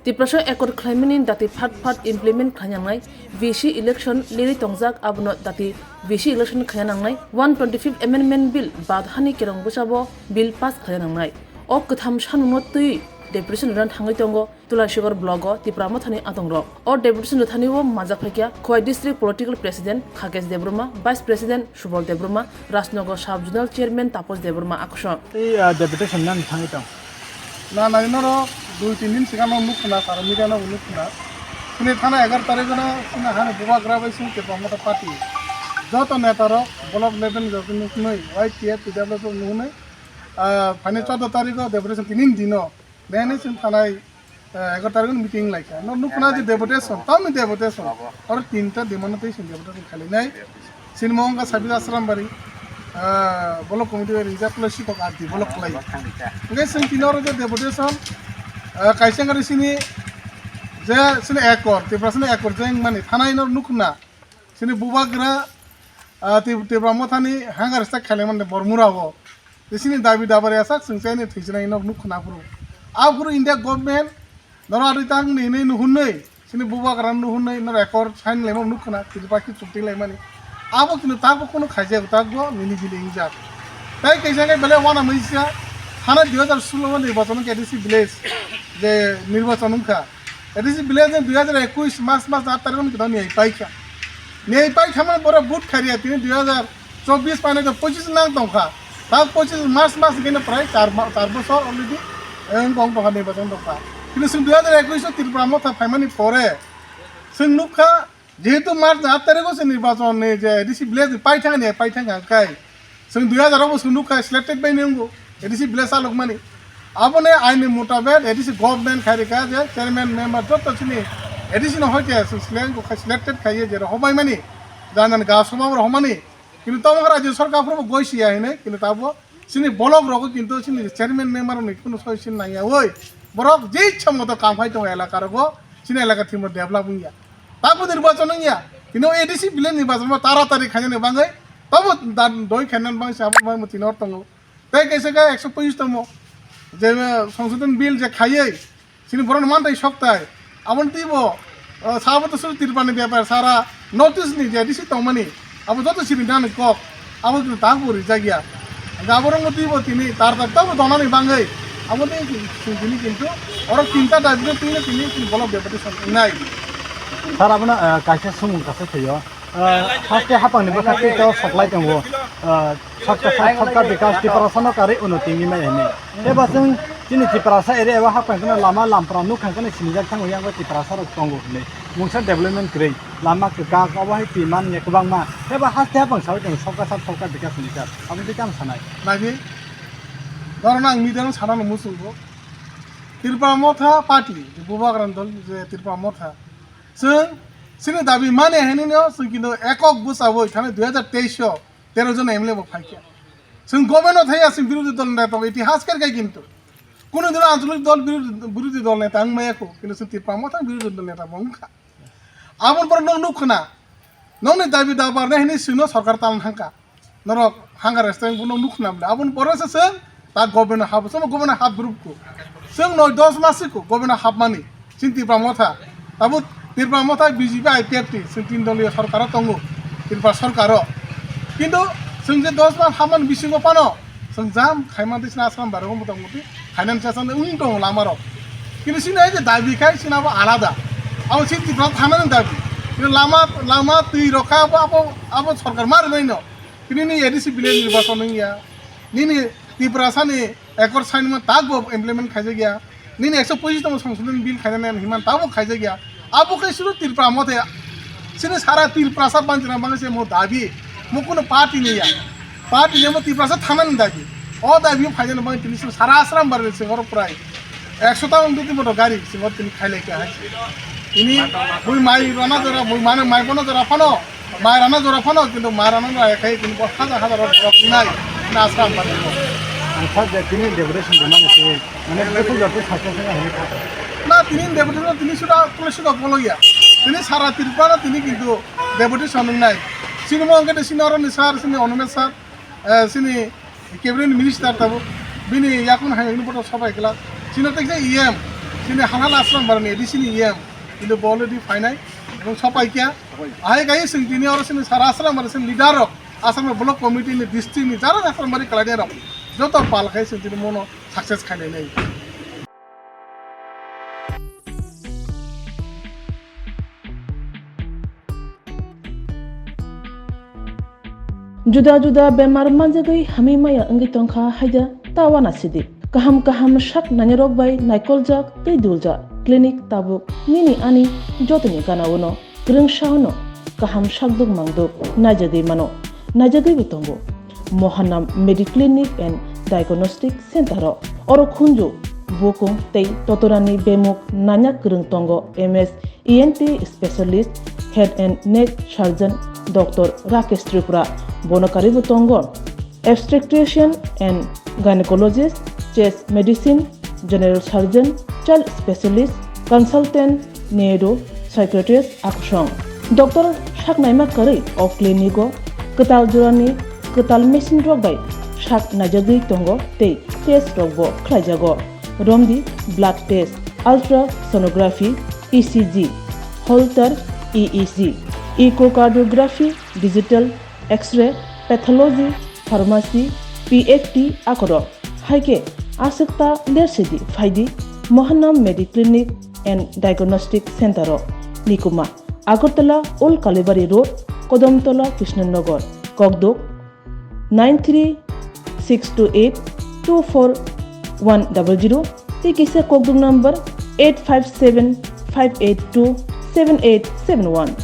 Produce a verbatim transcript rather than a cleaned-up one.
Tiprasa accord khlaimani dati phat phat implement khlainangnai, V C election liri tongjak abono dati V C election khlainangnai, one twenty-fifth Amendment Bill bad hani kerong bwsabo Bill pass khlainangnai. O kwtham sanungno twi deputation rwna thangwi tongo Tulasigar block o Tipra Mothani adongrok. O deputation rwthani o majak phaikha Khowai District Political President Khakesh Debbarma, Vice President Subal Debbarma, Rajnagar Sub Zonal Chairman Taposh Debbarma akoso. Tei, ah, deputation nang thangwi tong. Na, na, norok dui tin din swkang no nuk khna, sara media no nuk khna. Chini thana egaroh tarikh no chini hani bubagra bai chini Tipra Motha party joto neta rok block level joto nuknwi Y T F, T W F nuknwi, ah, phani chordo tarikh o deputation tinin dino. Bini chwng thanai, eh, egaroh tarikh meeting laikha. No nuk khna je deputation, tamni deputation. Oro tinta demand tei chwng deputation khalinai. Chini mo wngkha Sabir Asrambari, eh, block committee bai rijak le sikok R D block khlai. Hwnkhe chwng tini oro je deputation, eh, kaisa wngkha chini je chini ekor, Tiprasani ekor je wngmani thanai no nuk khna. Chini bubagra, ah, Tip-, Tipra Mothani hangar sak khailai mani Bormura o. Tei chini dabi dabar ya sak chwng chaini thwi chinai nok nuk khna phuru. Aphuru India government noro ari tang ni hinwi nuhunwi, chini bubagra nuhunwi noro accord sign laima nuk khna, Tripura ki chukti laimani. Abo kino takbo kono khaijak, takbo nini bini ingjak. Tai kaisa khe belai wana misa, thana dui hajar solo o nirbachon khe A D C village je nirbachon wngkha. A D C village ni dui hajar ekush mas, mas aat tarikh ni kito niyai paikha. Niyai paikha mani boro vote khariya tini dui hajar chobbish painai to pochis nang tongkha. Ta pochis mas, mas kene prai char ma-, char bosor already, eh, wng tong tongkha, nirbachon tongkha. Kini chwng dui hajar ekush o Tripura Motha phaimani pore chwng nukha, jehetu March aat tarikh o se nirbachon ni je A D C village ni paithang ni paithang hwnkhe, chwng dui hajar o bo chwng nukha selected bai ni wngo A D C village salok mani. Aboni aini mutabek A D C government khai rikha je chairman member joto chini A D C no hoite chwng select khai, selected khaiye je rok hobai mani, jan jan ga soma rok homani. Kintu tamo rajya sarkar phuru bo goi siya hinwi, kintu tabo chini block rogo kintu chini chairman member ni kunu soi sin nangya oi. Borok je ichha moto kam khai tongo elaka rogo, chini elaka thimo develop wngya. Tabo nirbachon wngya. Kintu A D C village nirbachon bo taratari khainani bagwi, tabo da-, doi khainani bagwi se abo bagwi tini hor tongo. Tei kaisa khe ekso pochis tongmo je, eh, Songsodhon Bill je khaiwi, chini borokni manthai sokthai. Aboni twibo, eh, Sarboto Suri Tripurani bepar sara North East ni je A D C tongmani, abo joto chini nani kok, abo kino tangbo rijak ya. Hingke aborokno twibo tini tar tar tabo donani bagwi, abo tei chini kintu oro tinta dabi no twino tini chini bolok bepar song wngnai. Sir, abono, eh, kaisa sumung kaisa thwiyo. Ah, haste hapang ni bwkha tei to soklai tongo. Ah, sabka sab, sabka bikas, Tiprasa no karwi uno tini mai hini. Tei ba chwng chini Tiprasa area o hapang kheno lama lampra nuk khang kheno sinijak thango yang Tiprasa rok tongo hini. Mungsa development kwrwi, lama kwkak, obo hai twi man ya kwbangma. Tei ba haste hapang sawi tongo sabka sab, sabka bikas ni sir. Abo tei tamo sanai. Nagi, norok ang media no sana no muchungo. Tripura Motha party, je Bubagra ni dol, je Tripura Motha. Chwng chini dabi mani hinwi no chwng kintu ekok bwchawi thani dui hajar teis o tero jon M L A bo phaikha. Chwng government o thaiya chwng birodhi dol neta tongo, itihas khe khe kintu. Kunu dino anchalik dol birodhi, birodhi dol neta wng maya kho, kintu chwng Tipra Motha birodhi dol neta bo wngkha. Aboni borok nok nuk khna, nokni dabi dabar nai hinwi chwngno sorkar talna thangkha. Norok hunger strike bono nuk khna bwle. Aboni pore se chwng ta government hap, chwng government hap group ko. Chwng noi dos mas ko government hap mani. Chini Tipra Motha. Abo Tipra Motha B J P I P F T chwng tin doliyo sorkar o tongo. Tipra sorkar o. Kintu chwng je dos mas hap mani bisingo phano chwng jam khaima twi sna asam barok mota moti. Finance chasang wng tongo lama rok. Kintu sini ai je dabi khai sini abo alada. Abo sini Tripura thanani dabi. Kintu lama, lama twi rok kha abo, abo, abo sorkar ma rwnai no. Tini ni A D C village nirbachon wngya. Nini Tiprasa ni ekor sign man tak bo implement khaijak ya. Nini ekso pochis tamo songsodhon bill khainani himan tamo khaijak ya. Abo khai suru Tripura Motha. Sini sara Tripura sa banjina bangse mo dabi. Mo kono party ni ya. Party ni mo Tripura sa thanani dabi. O dabi phainani bang tini suru sara asram bar se ngoro prai. Ekso ta wngdi tini motor gari singo tini khailai kha hai. Tini bui mai rana jora, bui mane mai bono jora phano, mai rana jora phano, kintu mai rana jora hai khai tini bo hajar hajar rok rok nai na asram ba tini. Ang sa je tini deputation de mane se, mane deputation joto sakya sakya hai kha. Na tini deputation tini suda, tini suda bolo ya. Tini sara Tripura tini kintu deputation nai. Sini mo angke de sini oro ni sir, sini Onumesh sir. Eh, sini cabinet minister tabuk bini yakun hai ini boto sabai kela. Sino teksa E M, Chini Halhal Asrambari ni A D C ni E M, kintu bo already phainai, ebong sopaikha. Ahai kai chwng tini oro chini sara Asrambari chini leader rok, Asrambari block committee ni, district ni, jara Asrambari khlainai rok, joto pal khai chwng tini mono success khainai nai. Juda juda bemar manjagwi hamwi maya wngwi tongkha haida ta uanasidi. Kaham kaham sak nainarok bai naikoljak tei duljak clinic tabuk nini ani jotoni gana-o no kwrwngsa-o no kaham sakduk mangduk naijagwi mano, naijagwibo tongo. Mohanam Mediclinic and Diagnostic Center-o oro khunju, bukung tei totorani bemuk nanya kwrwng tongo M S E N T specialist, head and neck surgeon Doctor Rakesh Tripura, bono karwibo tongo obstetrician and gynecologist, chest medicine, general surgeon, child specialist, consultant, neuro, psychiatrist, akusong. Doctor sak naima karwi o clinic-o kwtal jorani kwtal machine rok bai sak naijagwi tongo tei test rokbo khlaijago. Romdi blood test, ultrasonography, E C G, Holter E E G, echocardiography, digital X-ray, pathology, pharmacy, P F T akorok. Hai khe aswk ta lersidi phaidi Mohanam Mediclinic and Diagnostic Center-o. Nikuma, Agartala Old Kalibari Road, Kodamtola Krishnanagar, Kokduk nine three six two eight two four one double zero, tei kisa Kokduk number eight five seven five eight two seven eight seven one.